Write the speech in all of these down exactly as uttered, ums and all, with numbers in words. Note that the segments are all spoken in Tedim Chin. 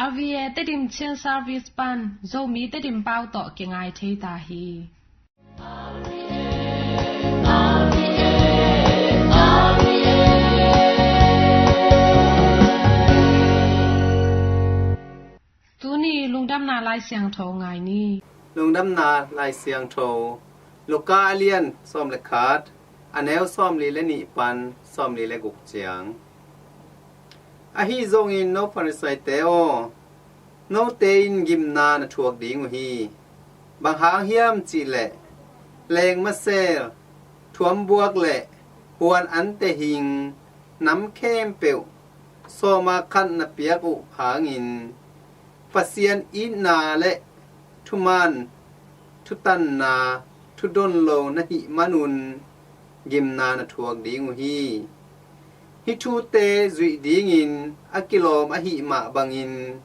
R V A Tedim Chin Service pan Zomi Tedim pau tawh kingai thei ta hi. Tuni lungdamna Lai Siangtho ngai ni. Lungdamna Lai Siangtho, Luka a lian sawm le khat, a neu sawmli le nih pan sawmli le guk ciang. Ahi zongin no Farisai-te aw, note in gimna na thuak ding uh hi. Bang hang hiam cih leh lengmasel, thuambuak le huan ante hing nam khempeuh sawma khat na piak uh hangin Pasian itna le thuman, thutanna, thudon lo na hih manun gimna na thuak ding uh hi. Hih thute zuih dingin a kilawm ahih mah bangin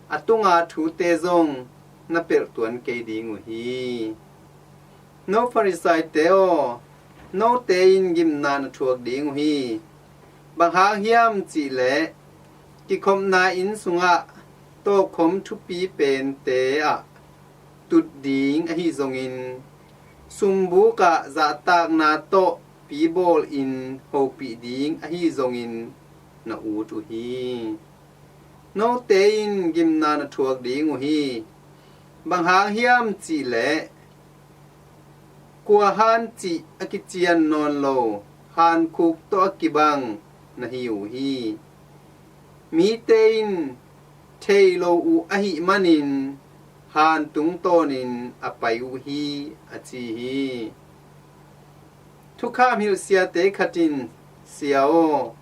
a tunga thute zong na pelh tuan kei ding uh hi. No Farisai-te aw, note in gimna na thuak ding uh hi. Bang hang hiam cih leh kikhopna inn sungah tawkhom thupi pente ah tut ding ahi zongin, sumbuk ah zahtakna tawh pi bawlin hopih ding ahi zongin na ut uh hi. Note in gimna na thuak ding uh hi. Bang hang hiam cih leh kua han cih a kician nawn lo hankhuk tawh a kibang na hi uh hi. Mite in thei lo uh ahih manin han tungtawnin a pai uh hi, a ci hi. Thukham hilh siate khat in, Sia aw,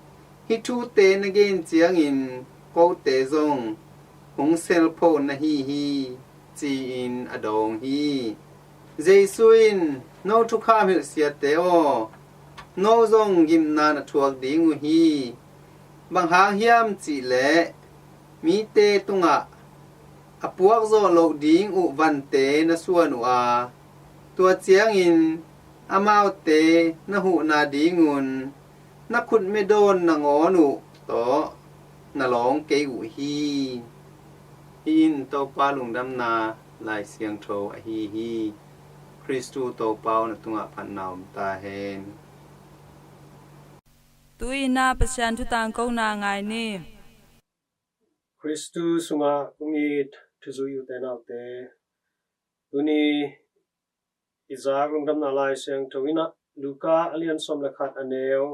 hih thute na gen ciangin kote zong hong selpho na hi hi, ci-in a dawng hi. Jesu in, No thukham hilh siate aw, no zong gimna na thuak ding uh hi. Bang hang hiam cih leh mite tungah a puakzawh loh ding uh vante na suan uh a, tua ciangin amaute na huhna dingun na khutme dawn nangawn uh tawh na lawng kei uh hi. Hih in Topa lungdamna Lai Siangtho ahi hi. Khristu Topa aw, na tungah phatna om ta hen. Tu-in ah Pasian thu tangkona ngai ni. Khristu sungah kong it thuzui ute naute, tuni i zak lungdamna Lai Siangtho in ah Luka a lian sawm le khat, a neu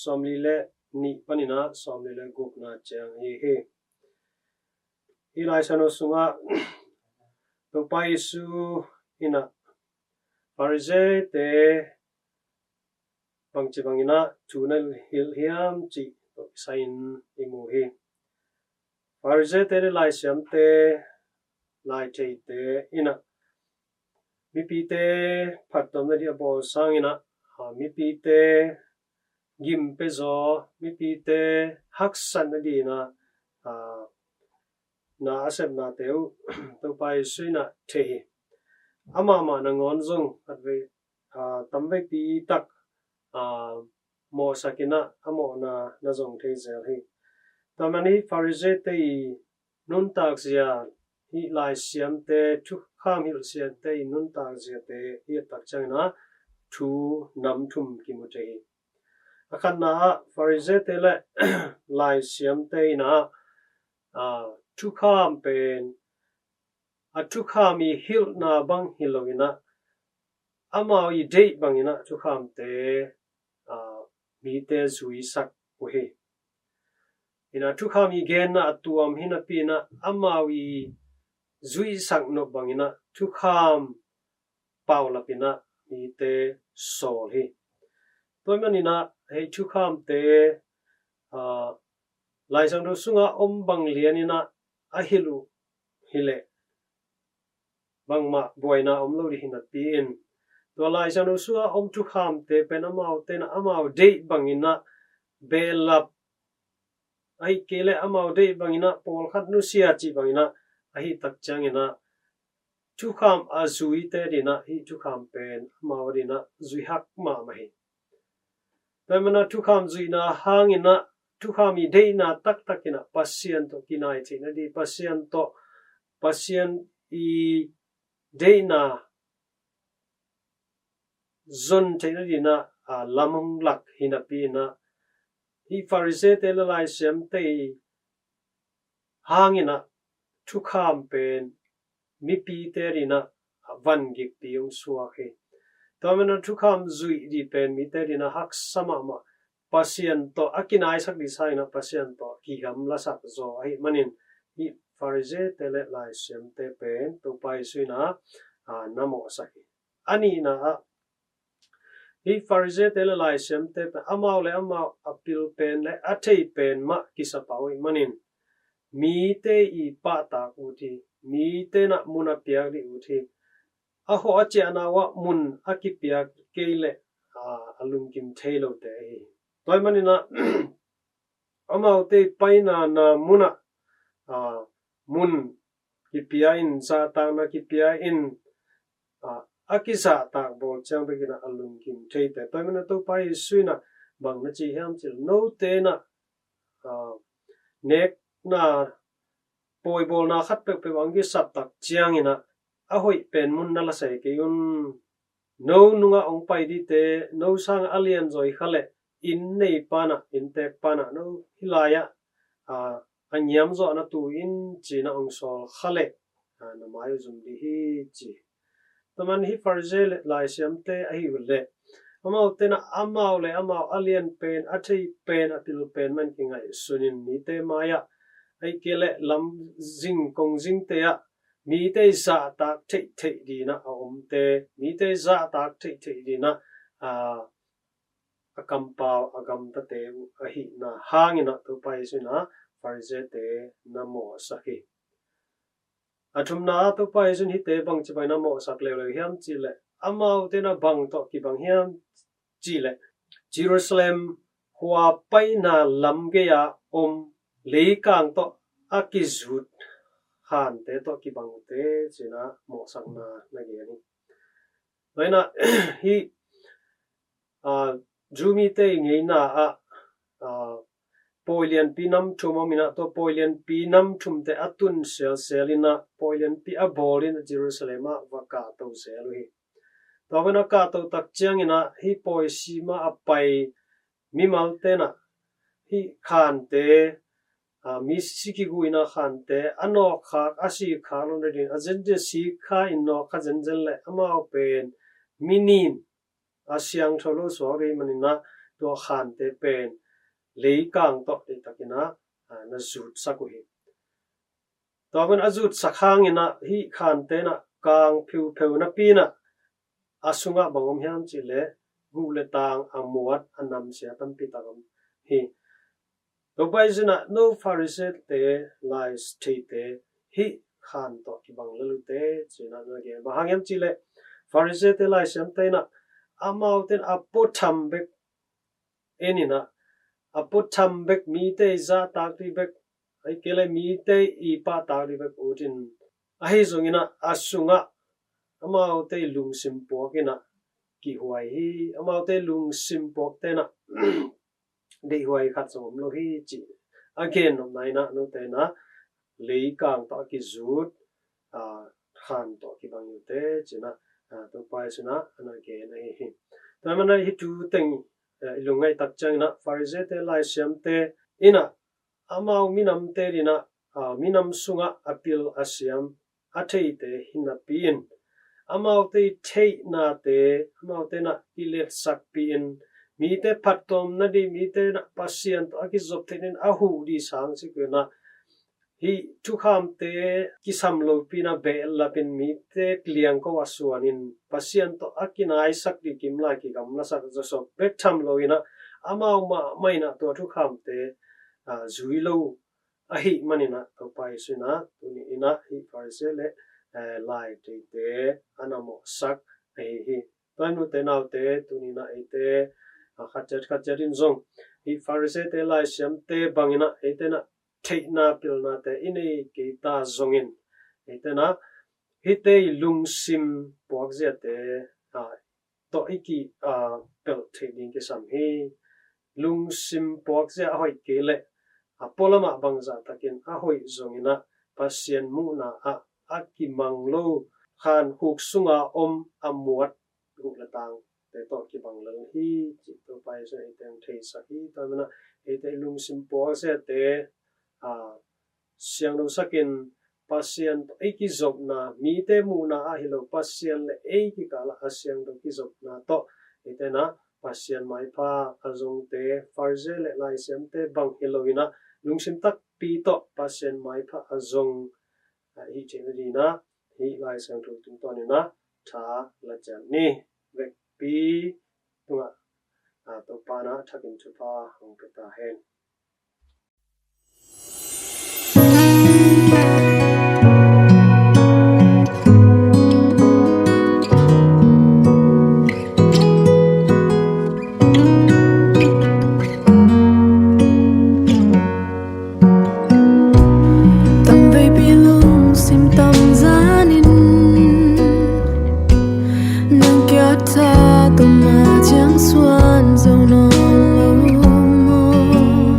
sawmli le nih panin ah sawmli le gukna ciang ahi hi. Hih Lai Siangtho sungah Topa Jesu in ah Farisee-te bangci bangin ah thu na hilh hiam cih tawh kisai-in i mu hi. Farisee-te le laisiamte, laitheite in ah mipite phattuam nading a bawl sangin ah, a, mipite gim pia zaw, mipite haksat nadingin ah, a, na a sepnate uh Topa Jesu in ah thei hi. Amah mah nangawn zong khatvei, a, tamveipi tak, a, mawhsakin ah a mawhna na zong thei zel hi. Tua manin Farisee-te i nuntakzia, hih laisiamte, thukham hilh siate i nuntakziate i et tak ciangin ah thu nam thum kimu thei hi. A khatna ah Farisee-te le laisiamte in ah, a, thukham pen a thukham i hilhna bang hi loin ah, amau i deih bangin ah thukhamte, a, mite zuisak uh hi. In ah thukham i genna a tuam hi napi in ah amau i zuisak nop bangin ah thukham paulap in ah mite sawl hi. Tua manin ah hih thukhamte, a, Lai Siangtho sungah om bang lian in ah a hilh uh hi leh bangmah buaina om lo ding hi napi in, tua Lai Siangtho sungah om thukhamte pen amaute in ah amau deih bangin ah behlap, ahih kei leh amau deih bangin ah pawlkhat nusia cih bangin ah, ahih tak ciangin ah thukham a zuite adingin ah hih thukham pen amau adingin ah zuihak mahmah hi. Tua manin ah thukham zuihna hangin ah thukham i deihna taktak in ah Pasian tawh kinai theihna ding, Pasian tawh, Pasian i deihna zon theihna ding in ah, aa, lam hong lak hi napi in ah, hih Farisee-te le laisiamte i hang in ah thukham pen mipite ding in ah van gikpi hong suak hi. Tua manin ah thukham zuih ding pen mite ding in ah haksa mahmah, Pasian tawh a kinaisak ding sangin ah Pasian tawh kigamlasak zaw ahih manin hih Farisee-te le laisiamte pen Topa Jesu in ah, aa, na mawhsak hi. A nihna ah, hih Farisee-te le laisiamte pen amau le amau a pil pen le a thei pen mah kisa pah uh ahih manin mite i pahtak ut hi, mite in ah mun a piak ding ut hi. A hawh a ciahna uh ah mun a kipiak kei leh, aa, a lungkim thei lote ahi hi. Tua ahih manin ah amaute i paina na mun ah, aa, mun kipia in, zahtakna kipia in, aa, a kizahtak bawl ciang bek in ah a lungkim theite. Tua ahih manin ah Topa Jesu in ah bang na ci hiam cih leh, note in ah, aa, nekna pawibawlna khat peuhpeuh hong kisap tak ciangin ah a hoih pen mun na la sei kei un. No nungah hong pai dingte, no sangah a lianzaw i kha leh inn neipa in ah, innteekpa in ah, no hih lai-ah, aa, a ngiamzawhna tu in ci-in ah hong sawl kha leh, aa, na mai uh zum ding hi ci. Tua manin hih Farisee le laisiamte ahih uh leh amaute in ah amau le amau a lian pen, a thei pen, a pil pen mah in kingaihsun in mite mai-ah, ahih kei leh lamzing kongzingte ah mite i zahtak theihtheih ding in ah a omte, mite i zahtak theihtheih ding in ah, aa, a kampau a gamtate uh ahihna hangin ah Topa Jesu in ah Farisee-te na mawhsak hi. A thumna ah Topa Jesu in hihte bangci bangin na mawhsak leuleu hiam cih leh, amaute in ah bang tawh kibang hiam cih leh, Jerusalem khua paina lam gei-a om leikang tawh a kizut khante tawh kibang uhte ci-in ah mawhsakna na gen hi. Tua in ah hih, aa, Jew mite i ngeina ah, aa, pawi lianpi nam thum om in ah, tua pawi lianpi nam thumte a tun selsel in ah, pawi lianpi a bawl in ah Jerusalem ah va kahto zel uh hi. Tua van a kahto tak ciangin ah hih pawi sima a pai mimalte in ah hih khante, aa, misi kiguhna khante a nawkkhak, a sikkhak loh nading, a zenzen sikkha in nawkkha zenzen leh amau pen mi nin a siangtho lo suak rih manin ah tua khante pen leikang tawh deihtakin ah, aa, na zutsak uh hi. Tua van a zutsak hangin ah hih khante in ah kang phiupheu napi in ah a sungah bang om hiam cih leh guh le tang, a muat, a namsia tampi tak om hi. Topa Jesu in ah no Farisee-te, laitheite, hih khan tawh kibang lel uhte ci-in ah na gen. Bang hang hiam cih leh Farisee-te, laisiamte in ah amaute in a puatham bek en in ah, a puatham bek, mite i zahtak ding bek, ahih kei leh mite i pahtak ding bek ut in, ahi zongin ah a sungah amaute i lungsim puak in ah kihuai hi. Amaute i lungsim puakte in ah deihhuai khat zong om lo hi cih a gen nopna in ah note in ah leikang tawh a kizut, aa, khan tawh kibang uhte ci-in ah, aa, Topa Jesu in ah a na gen ahi hi. Tua manin ah hih thu teng, aa, i lungngaih tak ciangin ah Farisee-te, laisiamte in ah amau minamte ding in ah, aa, minam sungah a pil a siam a theite hi napi in, amaute i theihnate amaute in ah i letsakpih in, mite phattuam nading, mite in ah Pasian tawh a kizop theih nading a huh ding sang sik uh in ah, hih thukhamte kisam lopi in ah behlap in, mite liangko a suan in, Pasian tawh a kinaisak ding kimlai kigamlasak zawsop bek tham lo in ah, amau mahmah in ah tua thukhamte, aa, zui lo ahih manin ah Topa Jesu in ah tuni in ah hih Farisee le, eh, laitheite a na mawhsak ahi hi. Tua hi, ute naute, tuni in ah eite, ah, khat ciat khat ciat in zong hih Farisee-te, laisiamte bangin ah eite in ah theihna pilnate i nei kei ta zongin, eite in ah hihte i lungsim puakziate, ah, tawh i ki, ah, pelh theih ding kisam hi. lungsim puakzia a hoih kei leh a pualamah bangzah takin a hoih zongin ah Pasian muhna ah a kimang lo khankhuk sunga om a muat guh le tangte tawh kibang lel hi, cih Topa Jesuh in eite hong theisak hi. Tua manin ah eite i lungsim puakziate, a, siangthosakin Pasian tawh ei kizopna, mite muhna ah hi lo, Pasian le ei kikalah a siangtho kizopna tawh eite in ah Pasian maipha a zongte, Pharisee le laisiamte bang hi loin ah lungsim takpi tawh Pasian maipha a zong, a, i hih theihna dingin ah hih Lai Siangtho tungtawnin ah tha la ciat ni. Vekpi tungah, a, Topa in ah thakin thupha hong pia ta hen. Tamveipi lungsim tamzanin nang kiang tha tawh ma ciang suan zo nawn lo maw?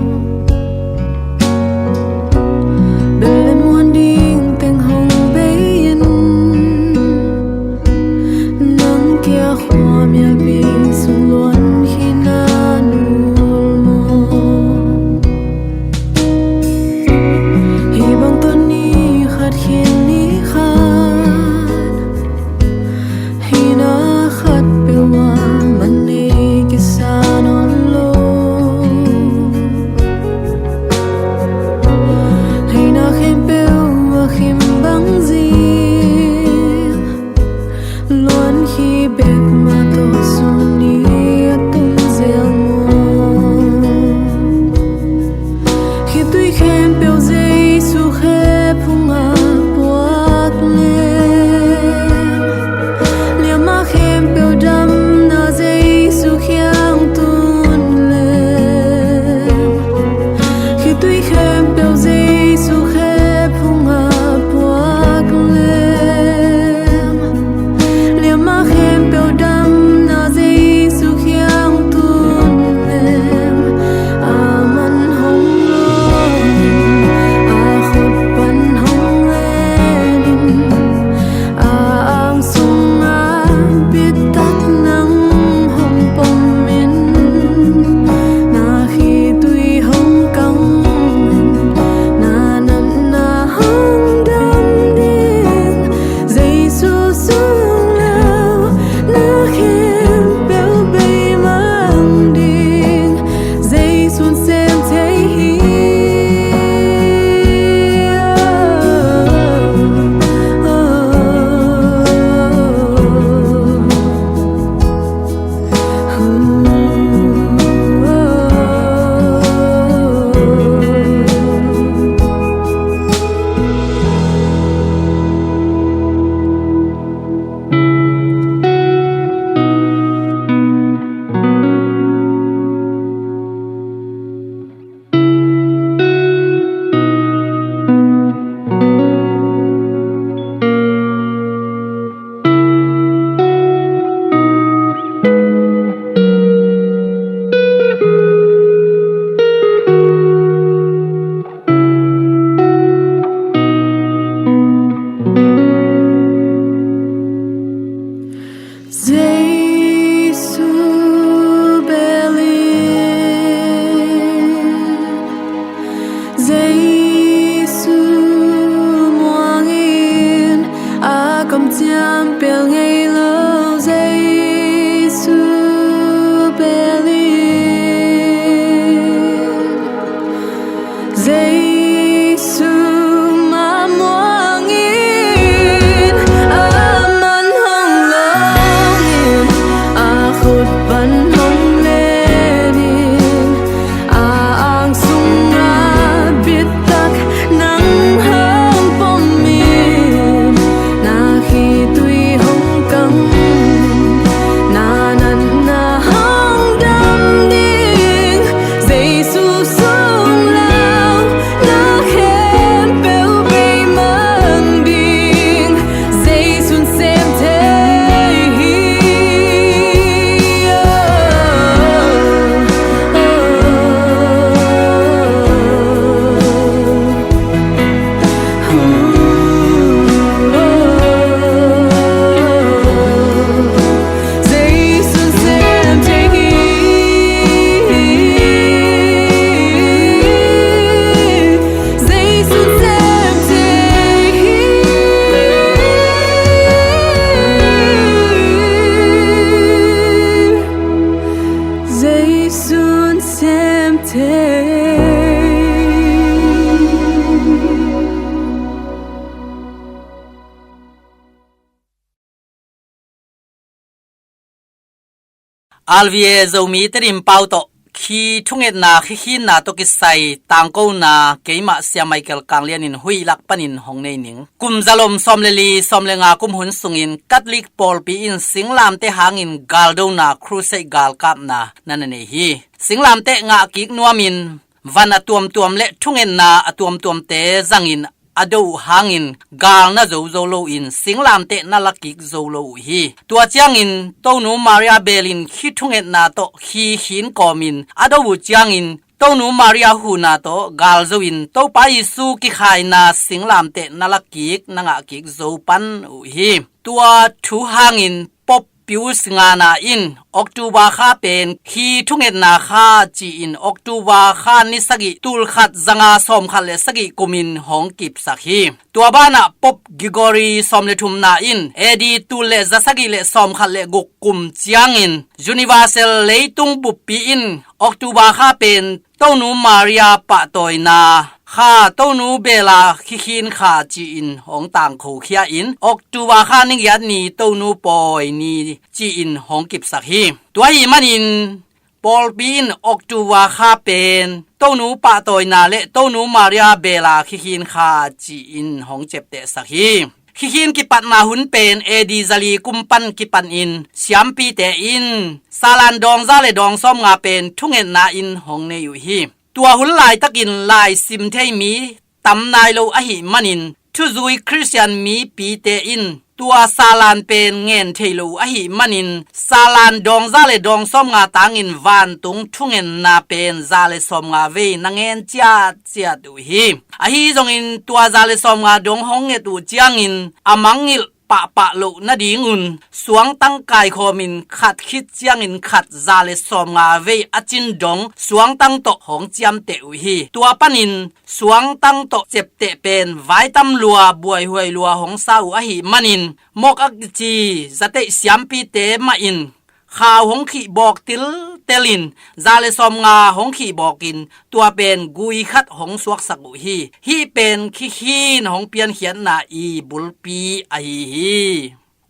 R V A Zomi Tedim pau tawh khi thungetna, khi khinna tawh kisai tangkona keimah Sia Michael Kanglian in huih lak panin hong nei ning. Kum zalom sawm le li, sawm le nga kum hun sungin Catholic pawlpi in singlamteh hangin galdona, crusade, galkapna na na nei hi. Singlamteh ngah kik nuamin van a tuamtuam le thungetna a tuamtuamte zangin a do uh hangin gal na zo zo loin singlamteh na la kik zo lo uh hi. Tua ciangin Tonu Maria belin khi thungetna tawh khi khin kawmin a do uh ciangin Tonu Maria huhna tawh gal zoin Topa Jesu kikhaina singlamteh na la kik, na ngah kik zo pan uh hi. Tua thu hangin Pope Pius ngana in October kha pen khi thungetna kha ci-in October kha ni sagih, tul khat za nga sawm khat le sagih kumin hong kipsak hi. Tua banah Pope Gregory sawm le thumna in A D tul le za sagih le sawm khat le guk kum ciangin universal leitung buppi in October kha pen Tonu Maria pahtawina kha, Tonu bela khi khin kha ci-in hong tangkhokhia in October kha ni giat ni Tonu pawi ni ci-in hong kipsak hi. Tua ahih manin pawlpi in October kha pen Tonu pahtawina le Tonu Maria bela khi khin kha ci-in hong ciaptehsak hi. Khi khin kipatna hun pen A D za li kum pan kipanin siampite in salan dawng za le dawng sawm nga pen thungetna in hong nei uh hi. Tua hun laitakin laisim thei mi tam nai lo ahih manin thuzui Khristian mipite in tua salan pen ngen thei lo uh ahih manin salan dawng za le dawng sawm nga tangin vantung thungetna pen za le sawm nga vei na ngen ciatciat uh hi. Ahi zongin tua za le sawm nga dong hong nget uh ciangin a mangngilh pahpah loh nadingun suangtang kaikhawmin khat khit ciangin khat za le sawm nga vei a cin dong suangtang tawh hong ciamteh uh hi. Tua panin suangtang tawh ciapteh pen vaitam lua, buaihuai lua hong sa uh ahih manin mok a kici zateih siampite mah in khau hong khih bawk tiltelin za le sawm nga hong khih bawkin tua pen gui khat hong suaksak uh hi. Hih pen khi khin hong piankhiatna i bulpi ahi hi.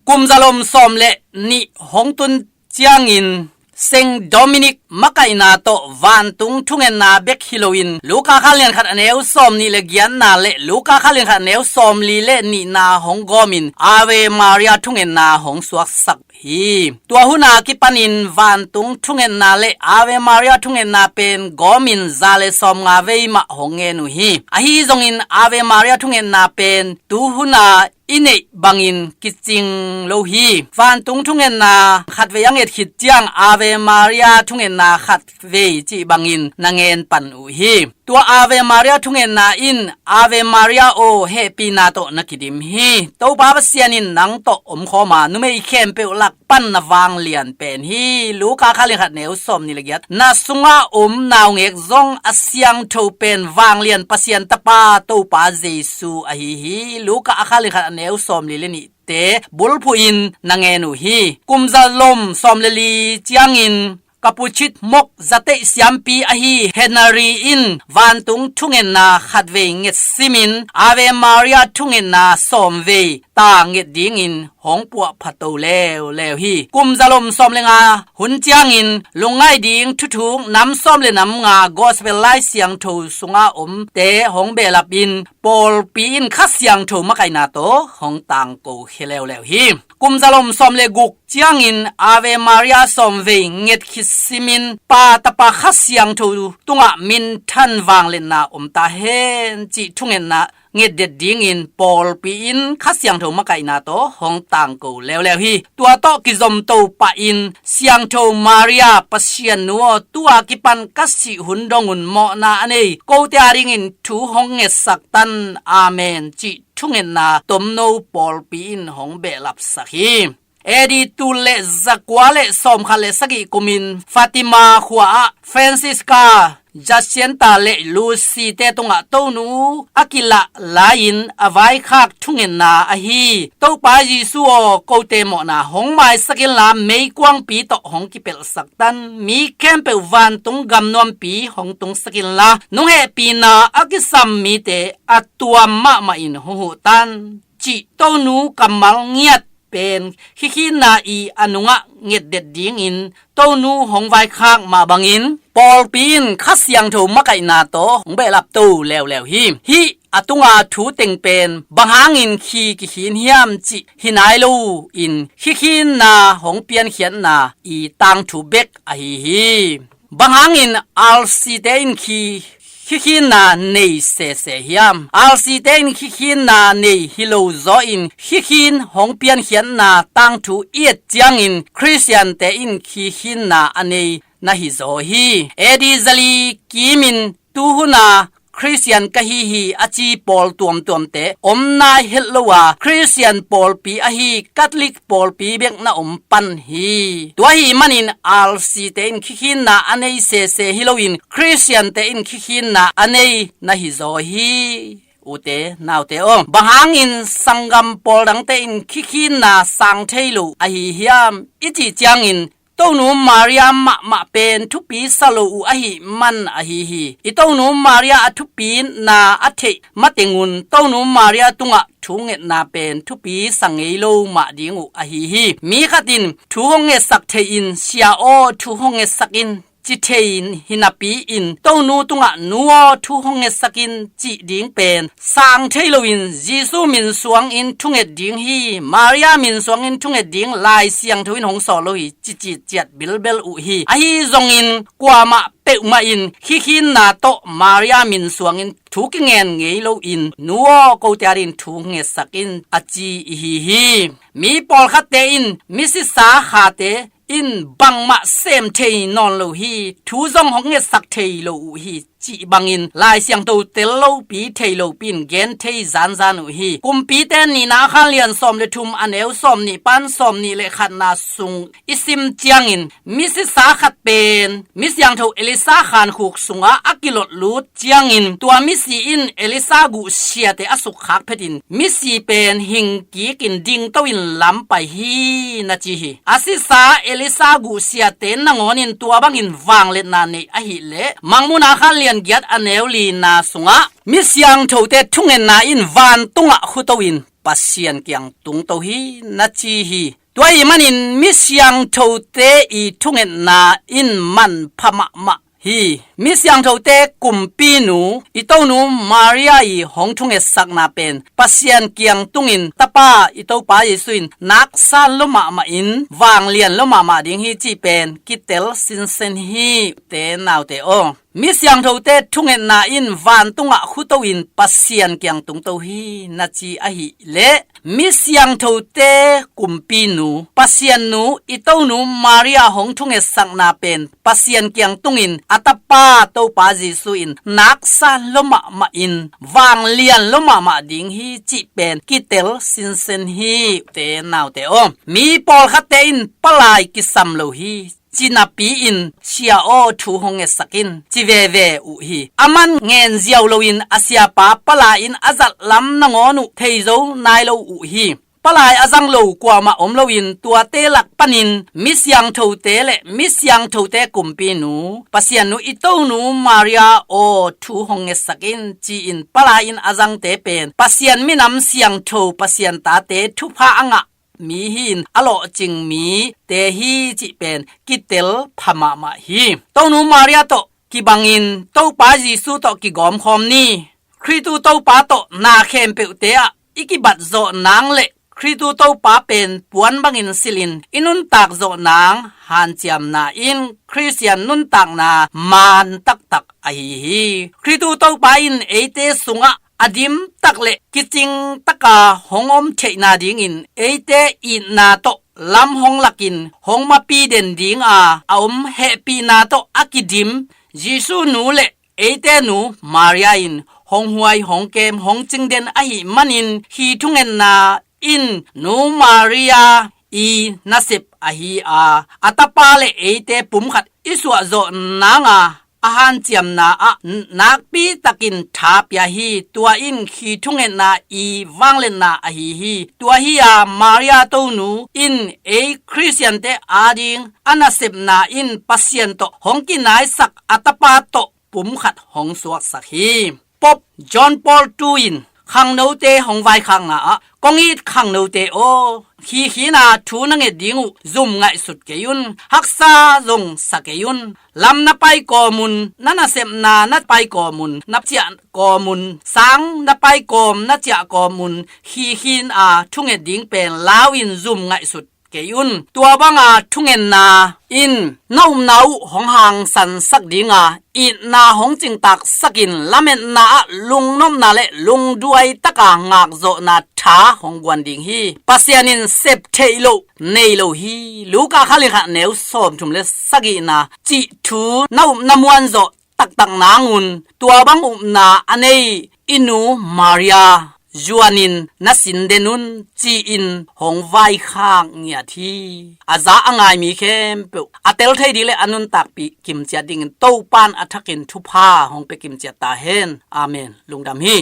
Kum zalom sawm le nih hong tun ciangin Saint Dominic makaihna tawh vantung thungetna bek hi loin Luka kha lian khat a neu sawm nih le giatna le Luka kha lian khat a neu sawm li le nihna hong gawmin Ave Maria thungetna hong suaksak hi. Tua huna kipanin vantung thungetna le Ave Maria thungetna pen gawmin za le sawm nga vei mah hong ngen uh hi. Ahi zongin Ave Maria thungetna pen tu huna i neih bangin kicing lo hi. Vantung thungetna khatvei a nget khit ciang Ave Maria thungetna khatvei cih bangin na ngen pan uh hi. Tua Ave Maria thungetna in Ave Maria aw hehpihna tawh na kidim hi. Topa Pasian in nang tawh omkhawma numei khempeuh lak pan na vanglian pen hi. Luka kha lian khat neu sawm nih le giat, na sunga om naungek zong a siangtho pen vanglian Pasian Tapa Topa Jesu ahi hi. Luka a kha lian khat a neu sawm li le nihte bulphuhin na ngen uh hi. Kum zalom sawm le li ciangin Capuchin mok zateih siampi ahi Henry in vantung thungetna khatvei nget simin Ave Maria thungetna sawmvei ta nget dingin hong puah phato leuleu hi. Kum zalom sawm le nga hun ciangin lungngaih ding thuthuk nam sawm le nam nga Gospel Lai Siangtho sunga omte hong behlapin pawlpi in Kha Siangtho makaihna tawh hong tangko khia leuleu hi. Kum zalom sawm le guk ciangin Ave Maria sawmvei nget khit simin Pa, Tapa, Kha Siangtho tungah minthan vangliatna om ta hen cih thungetna ngetdet dingin pawlpi in Kha Siangtho makaihna tawh hong tangko leuleu hi. Tua tawh kizomto pahin Siangtho Maria Pasian nu aw, tu-a kipan ka sih hun dongun mawhna a nei kote a dingin thu hong ngetsak tan. Amen cih thungetna tomno pawlpi in hong behlapsak hi. A D tul le zakua le sawmkhat le sagih kumin Fatima khua-ah Francisca, Jacinta le Lucy te tungah Tonu a kilah lai-in a vaikhak thungetna ahi Topa Jesu aw, kote mawhna hong maisak inla meikuangpi tawh hong kipelhsak tan. Mi khempeuh vantung gamnuampi hong tungsak inla nunghehpihna a kisam mite a tuam mahmah in hong huh tan cih Tonu kammal ngiat pen khikhinna i a nungah ngetdet dingin Tonu hong vaikhak mah bangin pawlpi in Kha Siangtho makaihna tawh hong behlap to leuleu hi. Hih a tunga thu teng pen bang hangin khi kikhin hiam cih hi nai lo in khikhinna hong piankhiatna i tangthu bek ahi hi. Bang hangin R C te in khi khikhinna nei sese hiam? R C te in khikhinna nei hi lo zaw in khikhin hong piankhiatna tangthu i et ciangin Khristian te in khikhinna a nei na hi zaw hi. A D zali kimin tuhuna Khristian ka hi hi a ci pawl tuamtuamte om nai het lo a Khristian pawlpi ahi Catholic pawlpi bek na om pan hi. Tua hi manin R C te in khikhinna a nei sese hi loin Khristian te in khikhinna a nei na hi zaw hi. Ute naute aw, bang hangin sanggam pawl dangte in khikhinna sang thei lo ahi hiam i cih ciangin Tonu Maria mahmah pen thupi sa lo uh ahi man ahi hi. I Tonu Maria a thupina a theih matengun Tonu Maria tungah thu ngetna pen thupi sa ngei lo mah ding uh ahi hi. Mi khat in thu hong ngetsak thei in, "Sia aw, thu hong ngetsak in," ci thei in, hi napi in Tonu tungah, "Nu aw, thu hong ngetsak in," cih ding pen sang thei loin Jesu min suangin thunget ding hi, Maria min suangin thunget ding Lai Siangtho in hong sawl lo hi, ci citciat bilbel uh hi. Ahi zongin kuamah peuhmah in khikhinna tawh Maria min suangin thu kingen ngei loin, "Nu aw, kote adingin thu ngetsak in," a ci i hi hi. Mi pawlkhatte in misisa khate in bangmah sem thei nawn lo hi, thu zong hong ngetsak thei lo uh hi, cih bangin Lai Siangtho tel lopi thei lopi in gen thei zanzan uh hi. Kumpite nihna a khan lian sawm le thum a neu sawm nih pan sawm nih le khatna sung i sim ciangin misisa khat pen mi siangtho Elisa khankhuk sungah a kilot lut ciangin tua misi in Elisa guhsiate a sukkhak phetin misi pen hingkikin dingto in lam pai hi na ci hi. A sisa Elisa guhsiate nangawnin tua bangin vangliatna nei ahileh Mangmuhna khan lian giat a neu lina sungah mi siangthote thungetna in vantungah khuto in Pasian kiang tungto hi na ci hi. Tua ahih manin mi siangthote i thungetna in manpha mahmah hi. Mi siangthote kumpinu i Tonu Maria i hong thungetsakna pen Pasian kiang tungin Tapa i Topa Jesu in naksa lua mahmah in vanglian lua mahmah ding hi cih pen kitel sinsen hi, ute naute aw. Mi siangthote thungetna in vantungah khuto in Pasian kiang tungto hi na ci ahileh mi siangthote kumpinu, Pasian nu i Tonu Maria hong thungetsakna pen Pasian kiang tungin a Tapa Topa Jesu in naksa lua mahmah in vanglian lua mahmah ding hi cih pen kitel sinsen hi, ute naute aw. Mi pawlkhatte in palai kisam lo hi, ci napi in sia aw thu hong ngetsak in ci veve uh hi. A man ngen ziau loin a siapa palai in a zat lam nangawn uh thei zo nai lo uh hi. Palai a zang lo kuamah om loin tuate lak panin mi siangthote le mi siangthote kumpinu, Pasian nu i Tonu Maria aw thu hong ngetsak in ci-in palai in a zangte pen Pasian minam siangtho Pasian tate thupha a ngah mi hi-in a lawhcing mite hi cih pen kitel pha mahmah hi. Tonu Maria tawh kibangin Topa Jesu tawh kigawmkhawm ni. Khristu Topa tawh na khempeuhte ah i kibat zawh nang le Khristu Topa pen puan bangin silhin i nuntak zawh nang hanciamna in Khristian nuntakna maan taktak ahi hi. Khristu Topa in eite sungah a dim tak le kicing taka hong om theihna dingin eite itna tawh lam hong lakin hong mapi den dinga a om hehpihna tawh a kidim Jesu nu le eite nu Maria in hong huai, hong kem, hong cingden ahih manin hi thungetna in Nu Maria i nasep ahi a, a tapa le eite pumkhat i suahzawh nanga a hanciamna ah nakpi takin tha pia hi. Tua in hi thungetna i vangliatna ahi hi. Tua hi a Maria Tonu in ei Khristiante ading a nasepna in Pasian tawh hong kinaisak a tapa tawh pumkhat hong suaksak hi. Pope John Paul tu in khangnote hong vaikhakna ah, "Kong it khangnote aw," Khikhin a thu na nget ding uh zum ngaihsut kei un. Haksa zong sa kei un. Lam na pai kawm un, na nasepna na pai kawm un, na ciah kawm un, sang na pai kawm, na ciah kawm un, khikhin a thunget ding pen lau in zum ngaihsut kei un. Tua banga thungetna in na upna uh hong hangsansak dinga, itna hong cingtaksakin lametna ah lungnopna le lungduai taka ngakzawhna tha hong guan ding hi. Pasian in sep theih loh nei lo hi. Luka kha li khat neu sawmthum le sagihna cih thu na upna muanzawh taktak nangun, tua bang upna a nei i nu Maria zuanin na sin den un, ci-in hong vaikhak ngiat hi. A za a ngai mi khempeuh a tel thei ding le a nuntakpih kimciat dingin Topan a thakin thupha hong pia kimciat ta hen. Amen. Lungdam hi.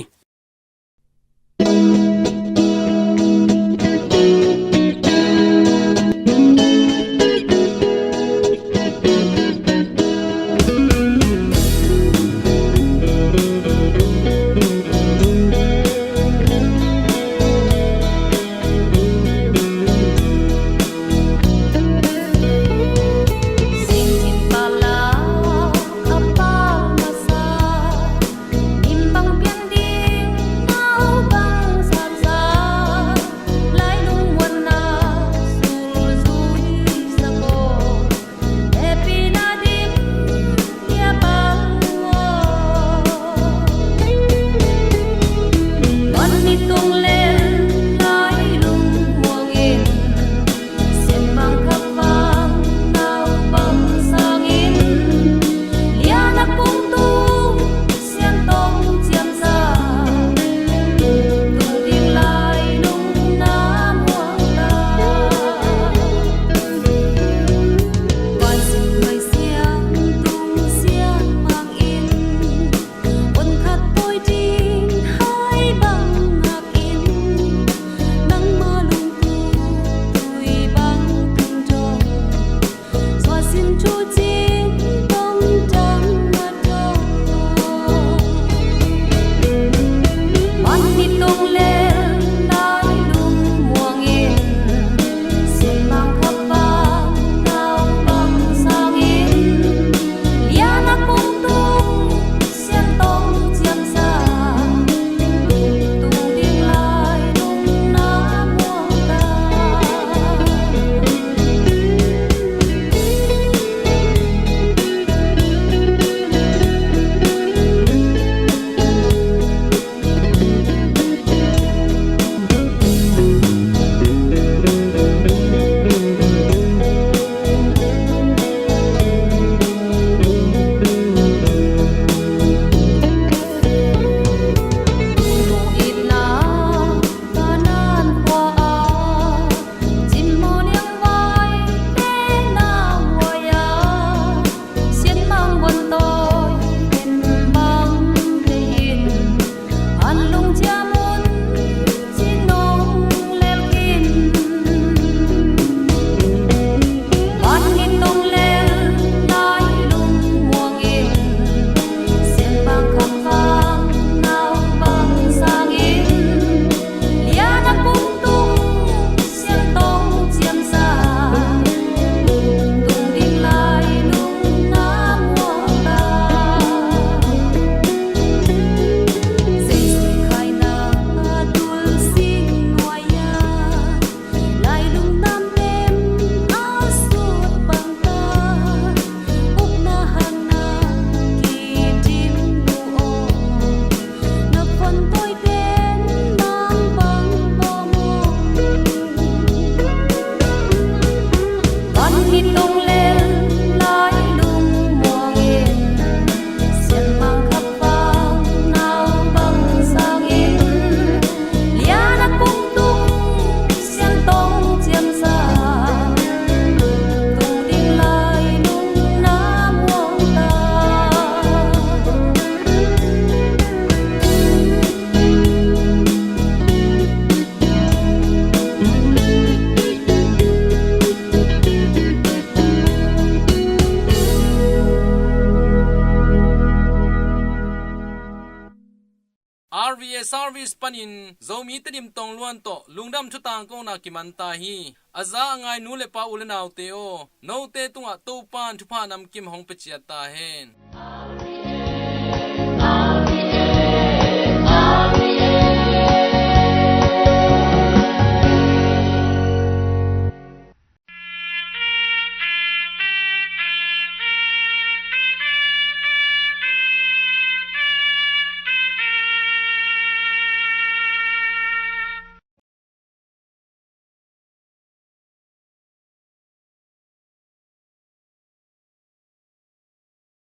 Service panin Zomi Tedim Tongluan tawh lungdam thu tangkona kiman ta hi. A za a ngai nu le pa, u le naute aw, note tungah Topa'n thupha namkim hong pia ciat ta hen.